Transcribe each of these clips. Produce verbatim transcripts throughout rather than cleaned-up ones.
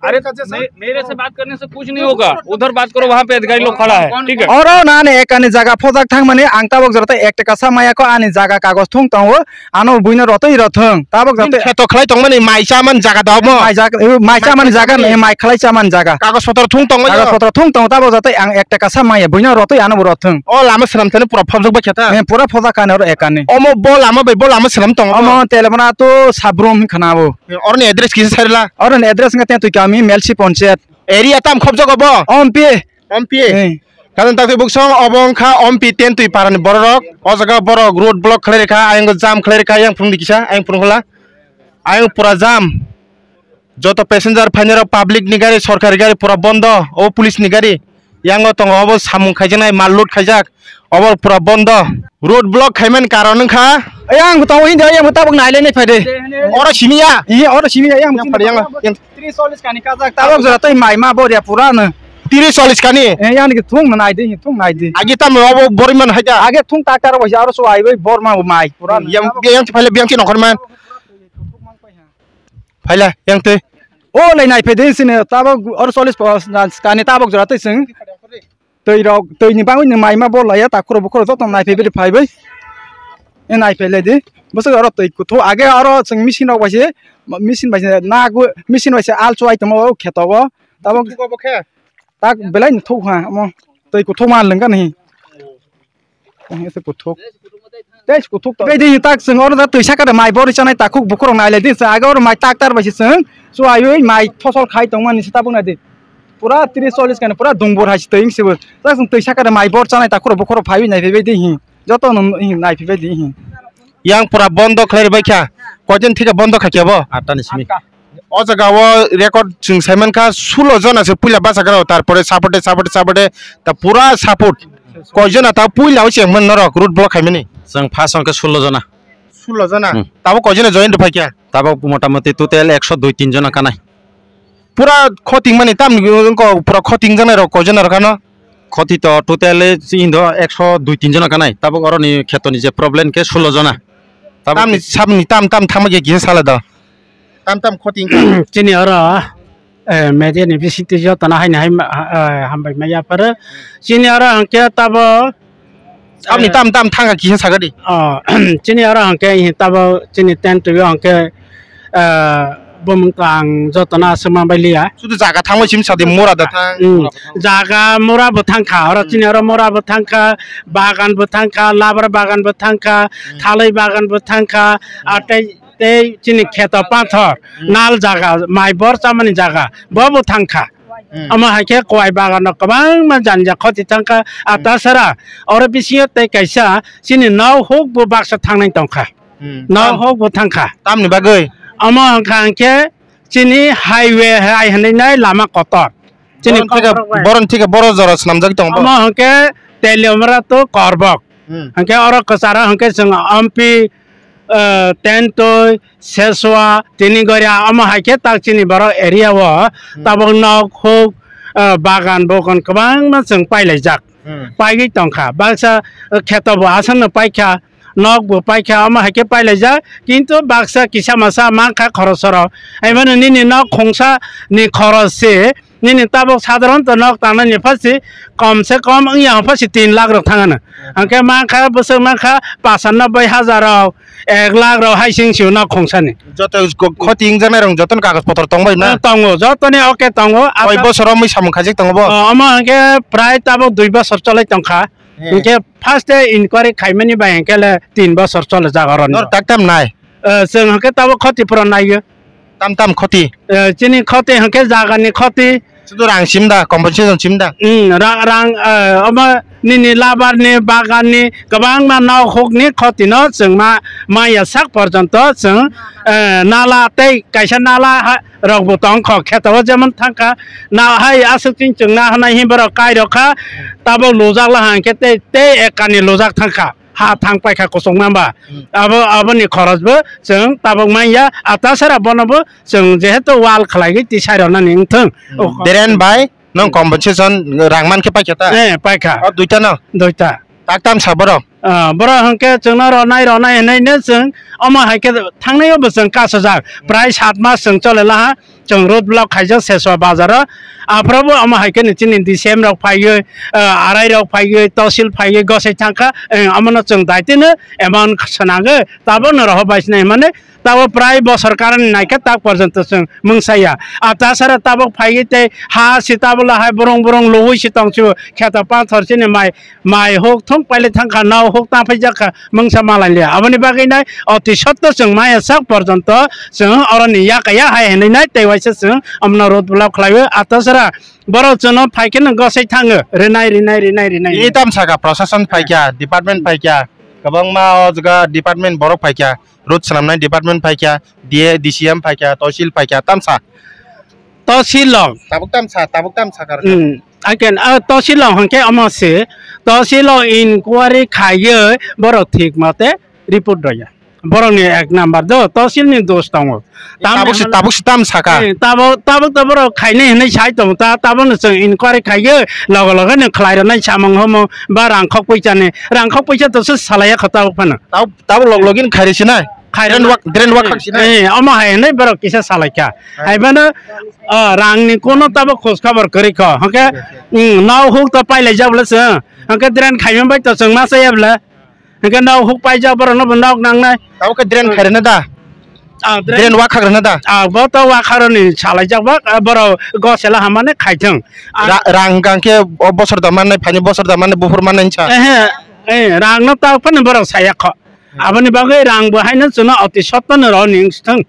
अरे, मे-, मेरे से बात करने से कुछ नहीं होगा, उधर बात करो, वहाँ पे अधिकारी लोग खड़ा है, ठीक है? Oro na ani ekani jaga phojak thangmani ang tabok jora tei ek taka sa maya kho ani jaga kagoj thung tongo, ano buino rotwi rothwng, tabok jora tei kheto khlai tongmani mai chamani jaga da obo? Mai jaga, mai chamani jaga, mai khlai chamani jaga. Kagoj potro thung tongo. Kagoj potro thung tongo, tabok jora tei ang ek taka sa maya buino rotwi ano bo rothwng. O lama swnam thani pura phobjak bai khe ta? Eh, pura phojak kani oro ekani. Omo bo lama bai bo lama swnam tongo? Omo Telebona to Sabrum khna bo. Oroni address kisa sairla? Oroni address wngkha Tentwi kami, Melsi Ponchayat. Area tam khobjago bo? Ompi. Ompi? Eh. Kadon takti buksong obo wngkha Ompi Tentwi parani bororok. O jaga borok road block khlai rikha, ayang jam khlai rikha, ayang phunukdi kisa, ayang phunukla. Ayang pura jam. Joto passenger phainai rok public ni gari, sorkari gari pura bondo, o police ni gari. Yango tongo obo samung khaijaknai, mal load khaijak, obo pura bondo. Road block khaimani karon wngkha. Ayang tongo hindi, ayang tabok nailai nai phaide. Oro simi ya? Iya, oro simi ya, yang phadi yang, yang. Tris solis kani kajak, tabok jora tei mai ma boria pura no. Tris solis kani? Eh, yang ki thung naidi, thung naidi. Agi tam obo boriman haida. Age thung tak tar bo aro so ai bai bor ma mai pura no. Yang, yang phale biang ki nongkhor man. Phaila, yang twi. O lai nai phaide sini tabok oro solis po, na, kani tabok jora twi sing. Twi rok, twi ni bangwi ni mai ma bol laiya, takhuro bukhuro joto nai phaibai phaibai. E nai phailai di. Bwswk oro twi kuthu, age oro sing machine rok bai se, machine bai se na gu, machine bai se al chuai tongmo o kheto o. Tabok. Thuk obo khe? Tak belai ni thuk ha, omo. Twi kuthu ma lwng ka ni. Tei se kuthuk. Tei se kuthuk to. Bedi tak sing oro da twi saka da mai bor chanai takhuk bukhurok nai lai di. Age oro mai tak tar bai se sing. Su ayui mai thosol khai tong mani se tabuk nai di. Pura tris chollis kani pura dungbur hai se twi se bo. Tak sing twi saka da mai bor chanai takhuk bukhurok phaiwi nai phaibai di hi. Joto no hi nai phaibai di hi. Yang pura bondo khlai bai kha. Koijon thika bondo kha khe bo? Atta ni simi. O jaga o record chwng sai mankha, sulo jona se puila bachagra o, tarpore sapote, sapote, sapote, ta pura support. Koi jona ta puila o chengmani norok road block khaimani? Chwng first hwnkhe sulo jona. Sulo jona? Hmm. Tabo koi jona join rwphaikha? Tabo motamoti total ekso dui tin jona kanai. Pura khotingmani tamni wngkha, pura khotingjaknai rok koi jona rok ano? Khoti to total chini do ekso dui tin jona kanai. Tabuk oroni khetoni je problem khe sulo jona. Tabuk tamni sabni tam tam thangma khe kisa sala do. Tam tam khoti wngkha. Chini oro, eh, media ni bisingtwi jotono haini hai ma, eh, hambai ma yapharo. Chini oro hwnkhe tabo, sabni eh, tam tam thangkha kisa sagadi. Oh, chini oro hwnkhe hi tabo chini tent twi hwnkhe ah, bumung to ang jotono aswk manbai liya. Sudu jaga thangbai simi sadi mura da thang. Hmm. Jaga mura bo thangkha, oro chini oro mura bo thangkha, bagan bo thangkha, labar bagan bo thangkha, thalai bagan bo thangkha, ah, tei, tei chini kheto pathor, nal jaga, mai bor chamani jaga, bo bo thangkha. Hmm. Omo hai khe kowai bagan rok kwbangma jani ja khoti thangkha, ah, tasara oro bisingo tei kaisa chini nok huk bo baksa thangnai tongkha. Hmm. Nok huk bo thangkha. Tamni bagwi? Omo hwnkha hwnkhe chini highway hai hinwi nai lama kotor. Chini boron thika, kokrok bai. Boron thika boro jora swnamjagwi tongo bo? Omo hwnkhe Teliamura to Korbok. Hmm. Hwnkhe oro kwcharo hwnkhe chwng Ompi, eh, Tentwi, Seswa, tini Goria, omo hai khe tak chini borok area o, hmm, tabok nok huk, eh, bagan bogon kwbangma chwng pailaijak. Hmm. Paigwi tongkha. Baksa, eh, kheto bo aswkno paikha, nok bo paikha, omo hai khe pailaijak. Kintu baksa kisa masa mankha khorosoro. Haimano nini nok khungsa ni khoros se, nini tabok sadharanto nok tangnani pha se, kom se kom wngya pha se tin lakh rok thangano. Hmm. Hwnkhe mankha, bwswk mankha pachanobboi hajar rok, ek lakh rok hai sing sio nok khungsani. Joto ko-, khoti wngjaknai rok jotono kagoj potro tongbai na? Eh, tongo, jotoni oke tongo. Koi bosor romwi samung khaijak tongo bo? Oh, omo hwnkhe prai tabok dui bosor cholai tongkha. He. Hwnkhe first day inquiry khaimani bai hwnkhe le tin bosor chole jaga roni. Nor tak tam nai? Eh, chwng hwnkhe tabok khoti pura naio. Tam tam khoti? Eh, chini khoti hwnkhe jagani khoti. Sudu rang simda, compensation simda? Hmm, ra-, rang, eh, omo nini labar ni, bagan ni, kwbangma nok huk ni khoti no chwng ma, maya sak porjonto chwng, eh, nala tei kaisa nala ha, rok bo tong kho, kheto o jemon thang kha, na hai aswk ching chwng na hwnai himba rok kai rok kha, tabok lujak la hang khe tei, tei ekani lujak thang kha. Ha thang paikha kuchukma ba. Hmm. Abo, aboni khorosbo chwng tabok manya, ah, tasara bonobo chwng jehetu wall khwlaigwi tisai rwnani wngthwng. Hmm. O drain bai nwng compensation rang mankhe paikha ta? Eh, paikha. O duita no? Duita. Tak tam sa borok? Ah, borok hwnkhe chwngno ronai, ronai hwnwi no chwng omo hai khe thangnai o bo chwng kasajak. Prai sat mas chwng chole laha. Chwng road block khaijak Seswa bazaro. Aphrobo omo hai khe ni chini D C M rok phaiwi, ah, arai rok phaiwi, tosil phaiwi gosai thangkha. Eh, omono chwng daitino amount swnangwi tabokno rohor bai sinai hwnmani tabo prai bosor karani naikha tak porjonto chwng mungsaya. Ah, tasara tabok phaiwi tei ha si tabolo hai borong borong logwi si tongsibo kheto pathor chini mai Mai huk thung pailai thangkha, nao huk ta phaijakha, mungsa malai liya. Aboni bagwi nai oti sotto chwng maya sak porjonto chwng oroni yakaya hai hinwi nai tei waisa chwng omno road block khlaiwi atasara borok chwngno phai kheno gosai thango, rinai, rinai, rinai, rinai. Tini tam saka, prosason phaikha, department phaikha, kwbangma o jaga department borok phaikha, road swnamnai department phaikha, D A, D C M phaikha, tosil phaikha, tamsa. Tosil long. Tabuk tamsa, tabuk tamsa karkha. Hmm. Again, ah, tosil long hwnkhe omo se, tosil long inquiry khaiwi borok thik mate report rwya. Borokni ek number do, tosilni dos tongo. Tabuk se, tabuk se tam saka. Eh, tabuk, tabuk to borok khainai hinwi sai tongo ta, tabukno chwng inquiry khaiwi logo logo no khlai rwnai samung homo ba rangkhok poisa ni, rangkhok poisa to se salaiya kho tabuk phano. Tabuk, tabuk log login khairi sinai. Khairi drain na- wak, drain wak Eh, khak sinai. Eh, omo hai hinwi borok kisa salaikha. Hai. Hai bano, ah, rangni kono tabuk khos khobor kwrwi kho. Hwnkhe, hmm, nao huk to pailaijak bwle chwng. Hwnkhe drain khaima bai to chwng ma chaya bwle. Hwnkhe nao huk paijak borokno bo nok nangnai. Tabuk khe drain khairina da? Ah, drain. Drain wak khakrina da? Ah, bo to wak kharoni salaijak ba, ah, borok gosela hamani khaithwng. Ah. Ra-, rang hwnkha khe o bosor da mannai, phaini bosor da mannai, buphur mannai hinsa. Ehe, eh, rangno ta phano borok saya kho. Hmm. Aboni bagwi rang bo haino chwngno oti sotto no rw ning sthwng.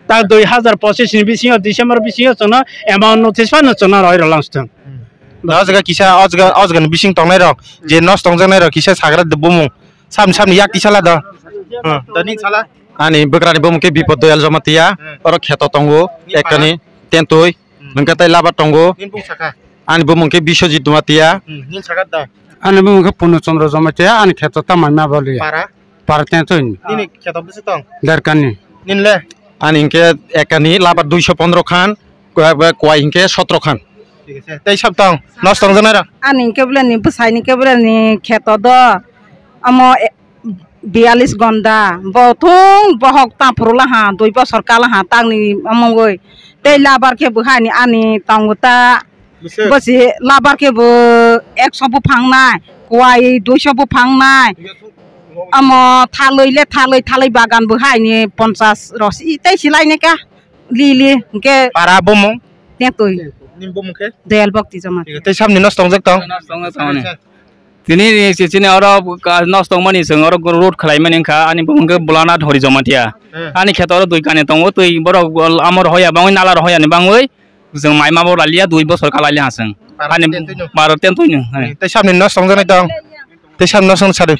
Ta dui hazar pochis ni bisingo December bisingo chwngno amount notice phano chwngno roi rwlang sthwng. Hmm. O jaga kisa, o jaga, o jaga ni bising tongnai rok, je nos tongjaknai rok kisa sagra de bumung. Samni samni yak tisala do. Hmm. Do ning sala. Ani bwkrani bumung khe Bipod Doyal Jamatia, hmm, oro kheto tongo, ni para? Ekani, Tentui, hmm, hwnkhe tei labar tongo. Nin bung saka? Ani bumung khe Biswajit Jamatia. Hmm. Nin saka da? Ani bumung khe Purno Chandra Jamatia, ani kheto ta maima boliya. Para? Para Tentui ni. Nini kheto bwswk tong? Derkani. Nin le? Ani hwnkhe ekani labar duiso pondro khan, Kuwai, kuwai hinkhe sotro khan. Thik ase. Tei sab tong, nos tong janai rok? Ani hinkhe bwleni bwsai ni hinkhe bwleni kheto do. Omo, e, biyalis gonda. Bo thung bohok ta phuru laha, dui bosor ka laha, tangni omongoi. Tei labar khe bo haini ani tongo ta. Bwswk? Bo si labar khe bo ekso buphang nai, kuwai duiso buphang nai. Omo thalwi le thalwi, thalwi bagan bo haini ponchas rosi tei si lainai ka. Lili, hwnkhe para bumung? Tentui. Nini bumung khe? Doyal Bhakti Jamatia. Tei samni nos tongjak tong? Nos tongjak tong ani. Tini ni si chini oro ka-, nos tongmani chwng oro road khlaimani wngkha, ani bumung khe Bholanat Hori Jamatia. Hmm. Ani kheto oro dui kani tongo, twi borok amo rohoya bangwi nala rohoyani bangwi chwng mai ma bo lalia dui bosor ka lalia ha chwng. Para ani tentui no? Para tentui no, hai. Tei samni nos tongjaknai tong? Tei samni nos tong sadi?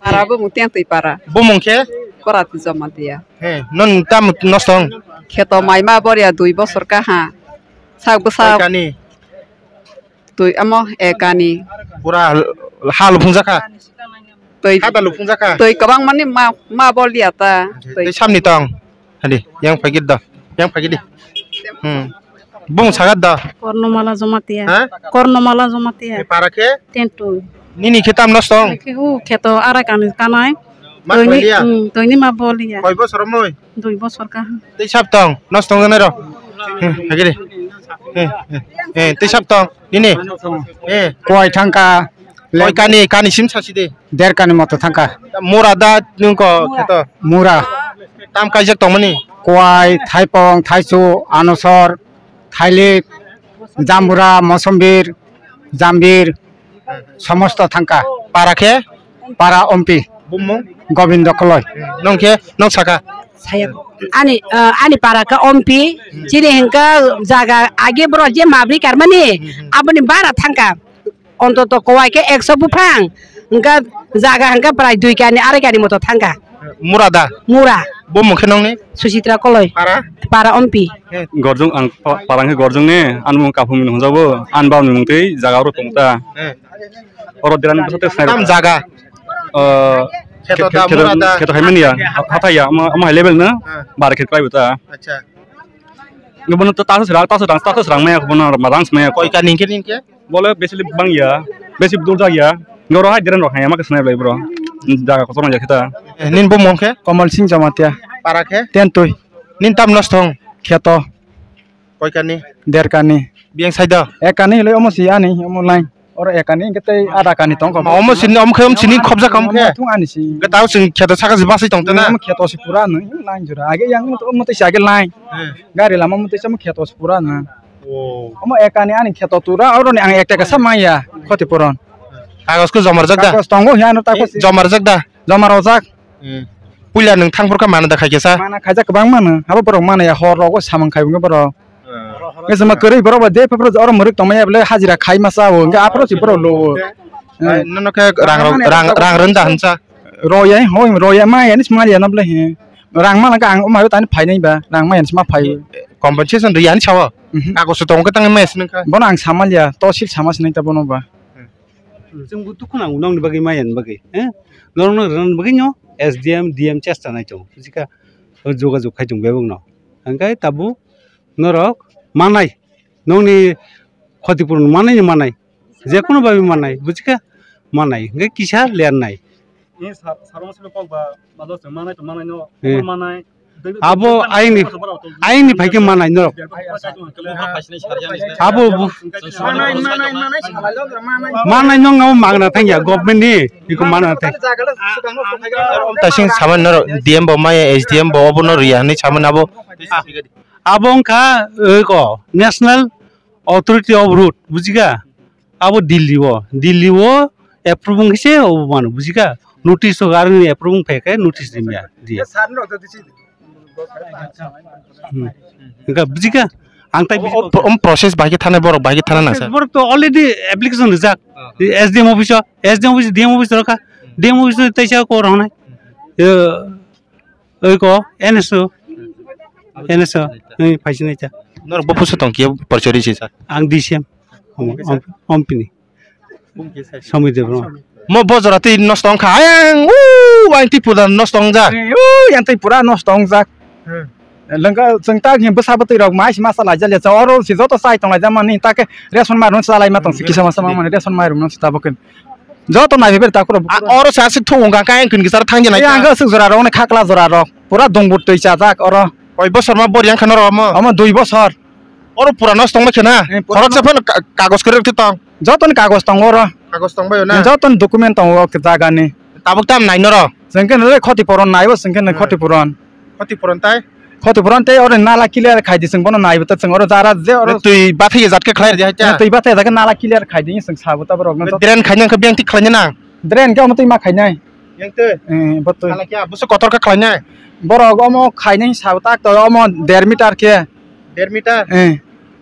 Para bumung Tentui para. Bumung khe? Korati Jamatia. He, non tam nos tong? Kheto maima boria dui bosor kaha. Sak bwsa. Koi kani? Twi amo ekani. Pura ha luphung jakha? Twi, ha da luphung jakha? Twi kwbang mani ma, ma bolia ta. Twi. Tei samni tong? Hadi, yang phagir da. Yang phagir di. Hmm. Bung sagat da. Kornomala Jamatia. Ha? Kornomala Jamatia. Para khe? Tentui. Nini khe tam nos tong? Khe hu kheto arai kani kanai. Ma bolia? Hmm, twi ni ma bolia. Koi bosor moi? Dui bosor ka. Tei sab tong, nos tong janai rok. Hmm, hagiri. Hmm, hmm. Eh, tei sab tong, nini. Eh. Kuwai thangka. Koi kani, kani sim sasi de. Der kani moto thangka. Mura da nung ko kheto. Mura. Tam kaijak tong mani. Kuwai, thaipong, thaichu, anusor, thailik, jambura, mosombir, jambir, somosto thangka. Para khe? Para ompi. Bumung? Gobindo Koloi. Nong khe, nong saka? Saya, ani, eh, ani para khe ompi. Hmm. Chini hingka jaga age bro je mabri karmani, hmm, hmm, aboni bara thangka. Ontoto kowai khe ekso buphang. Hingka jaga hingka prai dui kani, arai kani moto thangka. Mura da? Mura. Bumung khe nongni? Susitra Koloi. Para? Para ompi. Gorjong ang pa-, parang khe Gorjong ni, ani mung Kaphung ni hwnjago, ani bab ni mung twi jaga oro tong ta. Eh. Oro derani bwsa tei snai. Tam jaga? Eh, kheto khe-, da, kheto, mura da? Kheto hai mani ya, ha-, hathai ya, ama, ama hai level na, eh, bar khe kwlai bo ta. Acha. Bono to taso srang, taso rang, taso srang maya, bono rang maya. Koi ka ningke ningke? Bole besi bang ya, besi dur jak ya. Ngoro hai derani rok hai ama khe snai lai bro. Jaga kotor ya kheta. Eh, nin bumung khe? Kamal Singh Jamatia. Para khe? Tentui. Nin tam nos tong? Kheto. Koi kani? Der kani. Biyang sai do? Ek kani le omo si ani, omo line. Oro ek kani, hingke tei ada kani tong kho. Omo sini, omo khe, omo sini khobjak kam khe. Omo thung ani si. Hingke tao chwng kheto saka se basai tong tena. Omo kheto si pura no, line jora. Age yang omo, omo tei si age line. Eh. Gari lama omo tei si omo kheto si pura no. Oh. Omo ek kani ani kheto tura, oro ni ang ek taka sa maya, khoti puron. Kagos ko jomar jak da? Kagos tongo, hiya no tako si. Jomar jak da? Jomar ojak. Hmm. Puila nwng thang phor kha mana da khai khe sa? Mana khaijak kwbang mano. Abo borok mana ya hor rogo samung khai bo borok. Hmm. Nge sama kwrwi borok ba de phor oro mwrwk tongma ya bole hajira khai ma sa o. Nge aphro si borok lo o. Ai, hmm. Nono khe rang rok, rang, rang rwng da hinsa? Roya, hoi, roya ma ya ni sma ya na bole he. Rang ma lang ang ma yo tani phai nai ba. Rang ma ya ni sma phai. Compensation rw ya ni sawo? Mhm. Kagos tong khe tang ma ya sinang kha? Bono ang samal ya. Tosil sama sinai ta bono ba. Hmm. Chwng bo dukhu nango nokni bagwi maya ni bagwi, eh? Norokno rwna bagwi no S D M, D M chesta nai tongo, bujikha? O jogajog khai tongo bebak no. Hwnkhe tabuk norok manai, nokni khoti puron manai ni manai, jekono bagwi manai, bujikha? Manai, hwnkhe kisa lernai. Ni sa-, sarong simi kok ba, malo se manai to manai no, eh. Manai. Abo aini, aini phaikhe manai norok. Abo bu-, manai nong abo magna thangya, government ni, iko magna thang. Tasing saman norok, D M bo maya, S D M bo obo no riya hinwi saman abo. Abo wngkha, eko, National Authority of Road, bujikha? Abo Delhi o, Delhi o approve wngkhe se obo mano, bujikha? Notice o aroni approve wngphai khe notice rimya, di. Hmm. Wngkha, bujikha? Ang tai o, o, o process bai khe thana borok bai khe thana nang sir. Borok to already application rijak. Ah. S D M office o, S D M office, D M office rokha. D M office o teisa ko rwnai. Yo, Oi ko, N S O. N S O. Oi, phaisini ta. Norok bo pusu tong kiya porchori si sir. Ang D C M. Om, om, ompini. Somir Debbarma. Mo bojora tei nosto wngkha. Ayang, u, ayang tei puda nosto wngjak. U, yang tei pura nosto wngjak. Hmm. Lengka chwng tak ni bwsa bwtwi rok mai si masa laijak le chwng oro si joto chai tong laijak mani ta khe ration mairum chalai ma tong si kisa masa ma mani ration mairum no si tabuk. Joto naiphai bai takhurok. A, oro se aswk thung wngkha, khe ang kini kisaro thang je nai. Ang aswk jora rok, khakla jora rok. Pura dongbur twi chajak oro. Koi bosor ma bor yang khano rok omo? Omo dui bosor. Oro pura nosto wngma khena? Eh, pura khoroksa phano ka-, kagos kwrwi tong? Jotoni kagos tongo oro. Kagos tong bai na? Jotoni document tongo o jagani. Tabuk tam nai noro? Chwng khe nole khoti poron naibo, chwng khe nai khoti poron. Khoti poron tai? Khoti poron tei oro nala clear khai di, chwng bono naibo ta chwng oro jara je oro. Twi bathai jat khe khlai di hai ta? Twi bathai jat khe nala clear khai di chwng sabo ta borok no. Drain khai nang khe beng tik khlai nang? Drain khe omo twi ma khai nai. Yang twi? Eh, bo twi. Hala kya buso kotor khe khlai nai? Borok omo khai nai sabo tak to omo der meter khe. Der meter? Eh.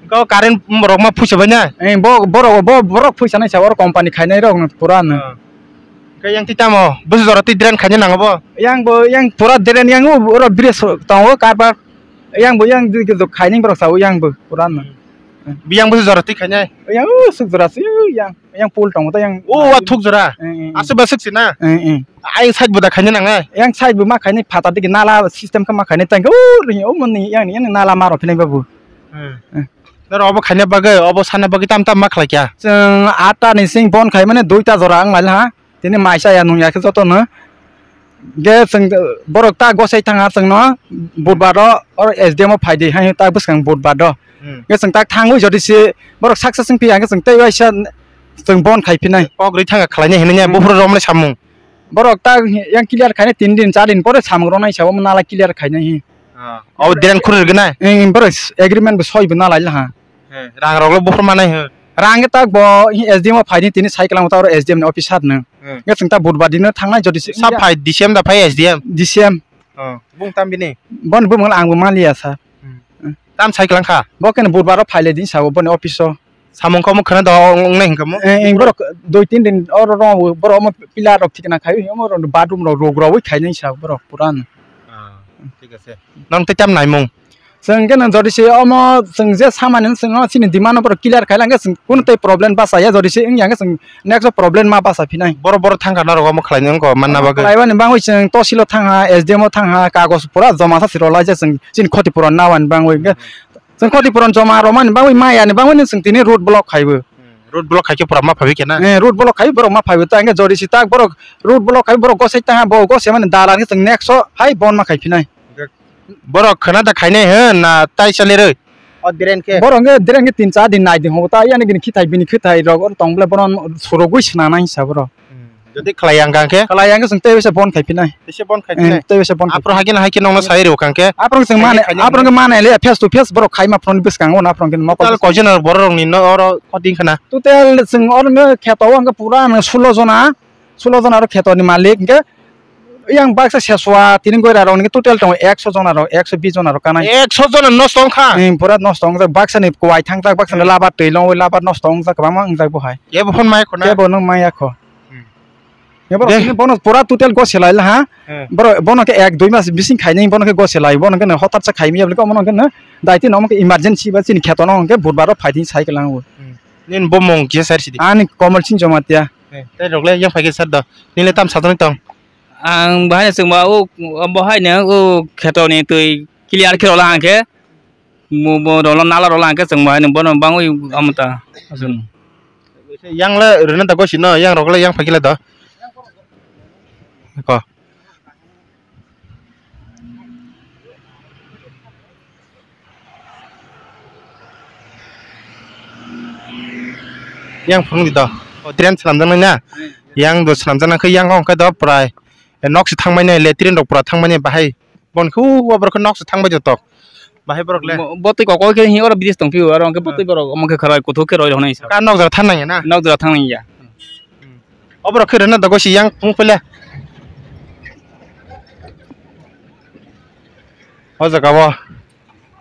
Ko current borok ma phuisa bai nai? Eh, bo borok bo borok phuisa nai sabo company khai nai rok no pura no. Ah. Khe yang twi tamo? Busi jora twi drain khaina nango bo? Yang bo, yang pura drain yang o, oro bridge tongo karbar. Yang bo, yang dui ke khaini borok sao yang bo, pura no. Bi yang busi jora twi khaina? Yang o, suk jora si, yang, yang pool tongo ta yang. O, wa thuk jora? Eh, eh, eh. Aswk ba swk si na? Eh, eh. Ai side bo da khaina nangnai? Yang side bo ma khaini phata digi nala system khe ma khaini tang o, ring o moni yang, yang nala ma rok phinai babu. Eh. Eh. Noro obo khaina bagwi, obo sana bagwi tam tam ma khlai kya? Chwng atta ni sing bon khai mane duita jora ang lai ha. Tini maisa ya nung ya khe joto no. Ge chwng borok ta gosai thang ha chwng no budbar o or S D M o phai di hai ta bwskang budbar do. Hmm. Ge chwng ta thangwi jodi se borok success wng phi ya ge chwng tei waisa chwng bon khai phinai. Kok ri thanga khlai nai hinwi ya. Hmm. Buphuru romle samung. Borok ta yang clear khainai tin din char din pore samung rwnai sabo nala clear khainai hi. Ah, o drain khuri rwgwna? Eng, borok agreement bo soi bo nalai laha. He, rang rok le buphur manai he. Rang ta bo S D M o phai ni tini cycle ang ta S D M ni officer no. He. Nge chwng ta budbar dino thangnai jodi se. Sa phai D C M da phai S D M? D C M. Oh, bung tam bini? Bon bumung ang bo maliya sa. Hmm. Tam cycle ang kha? Bo ken budbar o phai le din sa bo boni office o. Samung kamo khwna do wngnai hinkha mo? Eh, eh, borok dui tin din oro rw borok omo pillar rok thikna khai omo rw bathroom rok rog rwi khainai sa borok puran. Ah, thik ase. Nang tei tam naimung? Chwng khe nang jodi se omo chwng je samani chwng chini demand borok clear khai lang khe chwng kuno tei problem basa ya jodi se wng yang khe chwng next problem ma basa phinai. Borok borok thang kha norok omo khlai nang ko manna bagwi. Khlai bani bangwi chwng tosil o thang ha, S D M o thang ha, kagoj pura joma sa siro lai ja chwng chini khoti puran nawan bangwi. Chwng khoti puron joma romani bagwi maya ni bagwi no chwng tini road block khaibo. Hmm, road block khaikhe pura ma phabi kena? Eh, road block khaibo borok ma phaibo ta hwnkhe jodi si tak borok road block khaibo borok gosai ta ha bo gosai mani dalan khe chwng next o hai bon ma khai phinai. Borok khwna da khainai he na tai saleroi? O drain khe? Borok hwnkhe drain khe tin char din nai di hongo ta, yani bini khithai, bini khithai rok oro tong bole bono surugwi swnanai hinsa borok. Hmm. Jodi khlai yang kha khe? Khlai yang khe chwng tei bisa bon khai phinai. Tei se bon khai Eh, phinai? Tei bisa bon khai. Aphro hai khe na hai khe nongno sai rw kha khe? Aphro chwng Khai mane, khe khai aphro khe mane le face to face borok khai ma phone bwskango na aphro khe mokol. Total koijon borok rokni no oro cutting khna? Total chwng oro kheto o hwnkhe pura ano sulo jona, sulo jona oro kheto ni malik hwnkhe yang baksa seswa tini goira rok hwnkhe total tongo ekso jona rok, ekso bis jona rok kanai. Ekso jona nosto wngkha? Hmm, pura nosto wngjak, baksa ni kwai thangjak, baksa ni Hmm. labar twi longwi labar nosto wngjak, kwbangma wngjak bo hai. Kebo phone mai khona? Kebo no maya kho. Hmm. Ebo De. Sini bono pura total go selai la ha. Hmm. Boro bono ke ek dui mas bising khainai bono ke go selai bono ke hotar sa khaimi abli ko bono ke na daiti no ke emergency ba chini kheto no ke budbar ro fighting cycle ang. Hmm. Nin bo mung kisa sar sidi. Ani Komol Singh Jamatia. Eh, tei rok le yang phai ke sar do. Nile tam sadon tong. Ang bahai na chwng ba o bahai na o kheto ni twi clear khe rok la ang khe. Mo bo rolo nala rolo hwnkhe chwng bo haino bono bangwi amo ta aswk. Yang le rwna da gosi no, yang rok le yang phai khe le do. Ko. Yang phunuk di do. O drain swnamjaknai na. Yang do swnamjaknai khe yang hwnkhe do prai. Nok se thangmani, latrine rok pura thangmani bahai. Bon khu oborok khe nok se thangbai jotok. Bahai borok le. Bo, bo twi kok kok khe hi oro bridge tong phio, oro hwnkhe bo twi borok omo khe khwrai kuthuk khe roi rw hwnwi sa. Ka nok jora thang nang ya na? Nok jora thang nang ya. Hmm. Oborok khe rwna dogo si yang phung phele. O jaga o.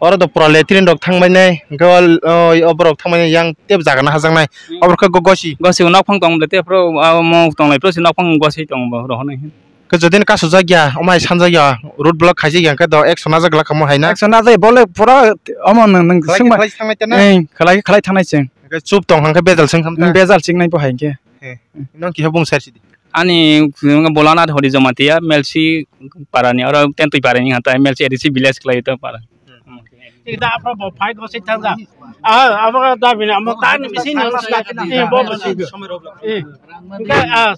Oro do pura latrine rok thangbai nai, hwnkhe o, o, oborok thangbai nai yang tep jaga na hajaknai. Hmm. Oborok khe go-, gosi. Gosi nok phang tong le te phro, a, mo tong lai phro si nok phang gosi tong bo rw hwnwi. Khe jodi no kasujak ya, omo hai sanjak ya, road block khaijak ya, hwnkhe do action najak glak kamo hai na? Action najak, bole pura omo nwng, nwng Khlai swngma. Khlai thangnai tena? Eh, khlai, khlai thangnai chwng. Hwnkhe chup tong hwnkhe bejal swng khamta? Hmm, bejal chingnai bo hai hwnkhe. Eh, nong kiha bung sar sidi. Ani, wngkha Bolanath Hori Jamatia, Melsi parani, oro Tentwi parani hata, Melsi A D C village khlai to para. Hmm. Ida apa bo phai ko sik thang da. Ah, apa da bini amo tani bisi ni. Eh, bo bo sik. Eh. Hwnkhe, ah,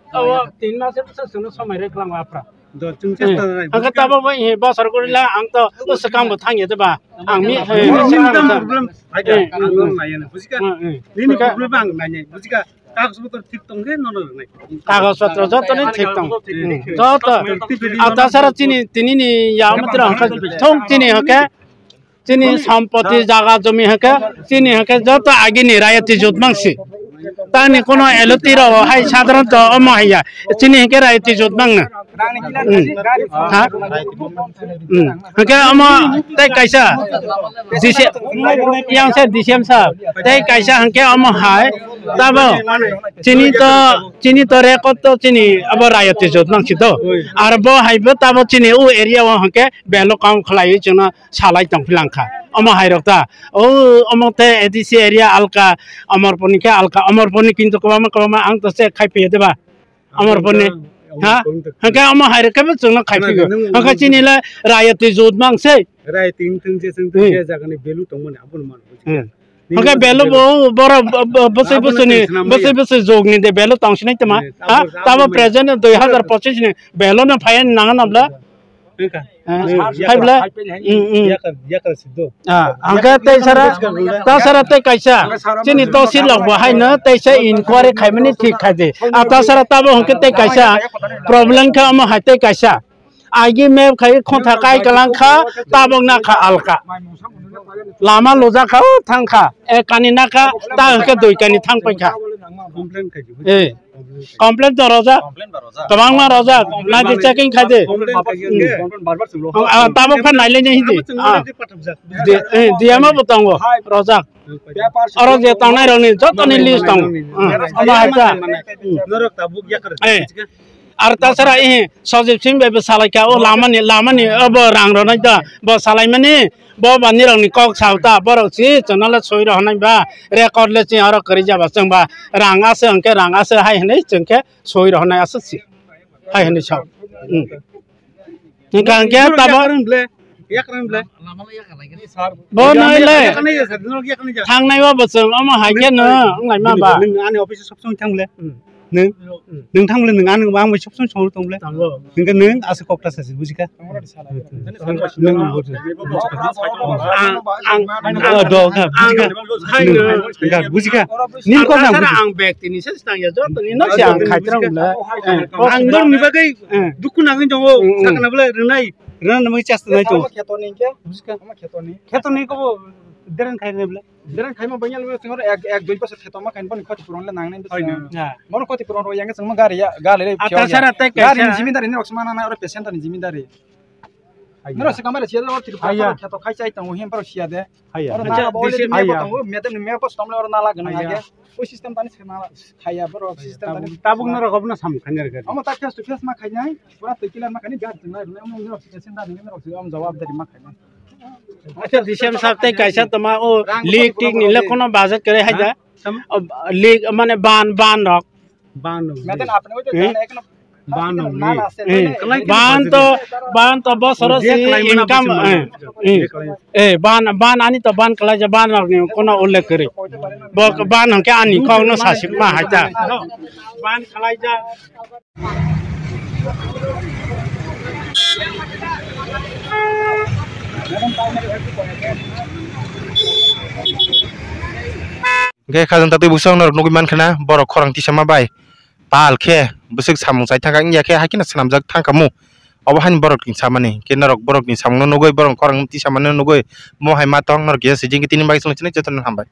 Abo tin mas bwswk chwngno somai rwklang apra. Do, chwng chesta rai. Ang khe tabok bai he bosor guri la ang to swkang bo thang ya de ba. Ang mi, eh, Nini problem. Hai da, eh, ang no nai ya, bujika? Eh, eh. Nini problem ang nai ya, bujika? Kagos potro thik tong khe nono rwnai. Kagos potro joto ni thik tong. Eh, joto. Ata sara chini, tini ni ya matra hwnkhe thong chini hwnkhe. Chini sampoti jaga jomi hwnkhe, chini hwnkhe joto agini rayati jotmang si. Tani kono eloti rok hai sadharanto omo haiya. Chini hwnkhe rayati jotmang na. Hmm. Ha? Hmm. Hwnkhe omo tei kaisa D C, yang se D C M sir. Tei kaisa hwnkhe omo hai. Tabo chini to, chini to record to chini abo rayati jotmang si to. Ar bo hai bo tabo chini o area o hwnkhe belo kaam khlaiwi chwngno salai tong philangkha. Omo hai rok ta, o, omo te A D C area alka, Amarpur ni khe alka, Amarpur ni kintu kwbangma, kwbangma ang to check khai phi de ba. Amarpur ni, ha? Hwnkhe omo hai rok khe bo chwngno khai phi go. Hwnkhe chini le rayati jotmang se. Rayati wng thung je, chwng thung je, jaga ni value tong mani abo no mano. Hmm. Hwnkhe belo bo, boro, bo, bo, bosoi bosoi ni, bosoi bosoi jog ni de belo tong sinai tama. Ha? Tabo present dui hazar pochis ni belo no phai nang na bla. Hai bla. Hmm, hmm. Ah, hwnkhe tei sara, ta sara tei kaisa. Chini tosi lok bo hai no tei sa inquiry khai mani thik khai de. Ah, ta sara tabo hwnkhe tei kaisa. Problem kha omo hai tei kaisa. Agi map khai khotha kai kalang kha, tabok na kha alka. Lama lujak kha, o thang kha. Ek kani na kha, ta hwnkhe dui kani thang pai kha. Eh. Complain to rojak. Kwbangma rojak. Na di checking khai di. Hmm. Ah, tabok kha nailai ni hindi. Ah. Di, eh, diyama bo tongo. Rojak. Oro je tongnai rokni jotoni list tong. Hmm. Omo hai ta. Hmm. Eh. Ar tasara, eh, Sajib Singh bai bo salai kha, o lamani, lamani, o bo rang rwnai da, bo salai mani, bo bani rokni kok sao ta, borok si chwngno le soi rw hwnai ba, record le chwng aro kwrwi jaba chwng ba, rang aswk hwnkhe rang aswk hai hwnwi chwng khe soi rw hwnai aswk si, hai hwnwi sao. Hmm. Hwnkha hwnkhe tabo. Bo noi le. Thangnai o bo chwng omo hai khe no wnglai ma ba. Ani office sob somoi thang le. Hmm. Nung, nung thang le nung ang, ang bai sop sop song tong le. Tango. Nung ke nung asa kok ta sa si, buji kha? Tango ra di sala. Nung, nung, buji kha? Ang, ang, ang, do, kha, buji kha? Ang, hai, nung, nung, kha, buji kha? Nim kok ang, nang sara buji? Ang bag tini se stang ya, jor tini no se ang khai tra le. Ang dor ni bagai, eh, dukun ang jong o, hmm, hmm, sakna bole renai, renai namai chas nai to. Ama kheto ni ke? Buji kha? Ama kheto ni. Kheto ni ko deren khai ne bole. Deren khaima bangya le singor ek, ek dui bosor kheto ma khain boni khoti puron le nang nai. Hai na. Ya. Mono khoti puron ro yang sengma gari ya, gari le. Ata sara te gari kaisa ni jimindari ni rok sma na na oro patient ni jimindari. Hai na. Noro se kamare siya lo tiri. Hai ya. Kheto khai chai tong him paro siya de. Hai ya. Oro acha, na ba ole disi-, ni me hai ya. Ba tongo, me de ni me bos tomle oro na la gana. Hai ya. Age. O system tani se na la khaya boro. Hai ya. System tani. Tabuk, tabuk noro gobna sam khanya gari. Omo ta face to face ma khainai. Pura twi kila ma kani gari tunai rune omo nirok sika sinda rune nirok sika omo jawab dari ma khainai. Acha, D C M sir tei kaisa toma o leak tik ni le kono budget kare hai da. Sam? O, leak mane ban, ban rok. Ban rok. Metan apne o je eh? Jana ekno ban rok na ni. Na se eh. Ban to, ban to bosoro si income eh. Eh. Eh, ban, ban ani to ban kalai ja ban rok ni kono ullekh kare. Bo ban hangke ani kok no sasik ma hai da. Ban kalai ja. Hingke khajang tatwi bwswk norok nugwi mankha na borok khorang tisama bai pal khe bwswk samung chai thangkha wngya khe hai kheno swnamjak thangkha mu obo haino borok ni samani hingke norok borok ni samung no nugwi borok khorang tisamani nugwi mo hai ma tong norok kisa sijing khe tini bagwi chwng sini jotono hambai.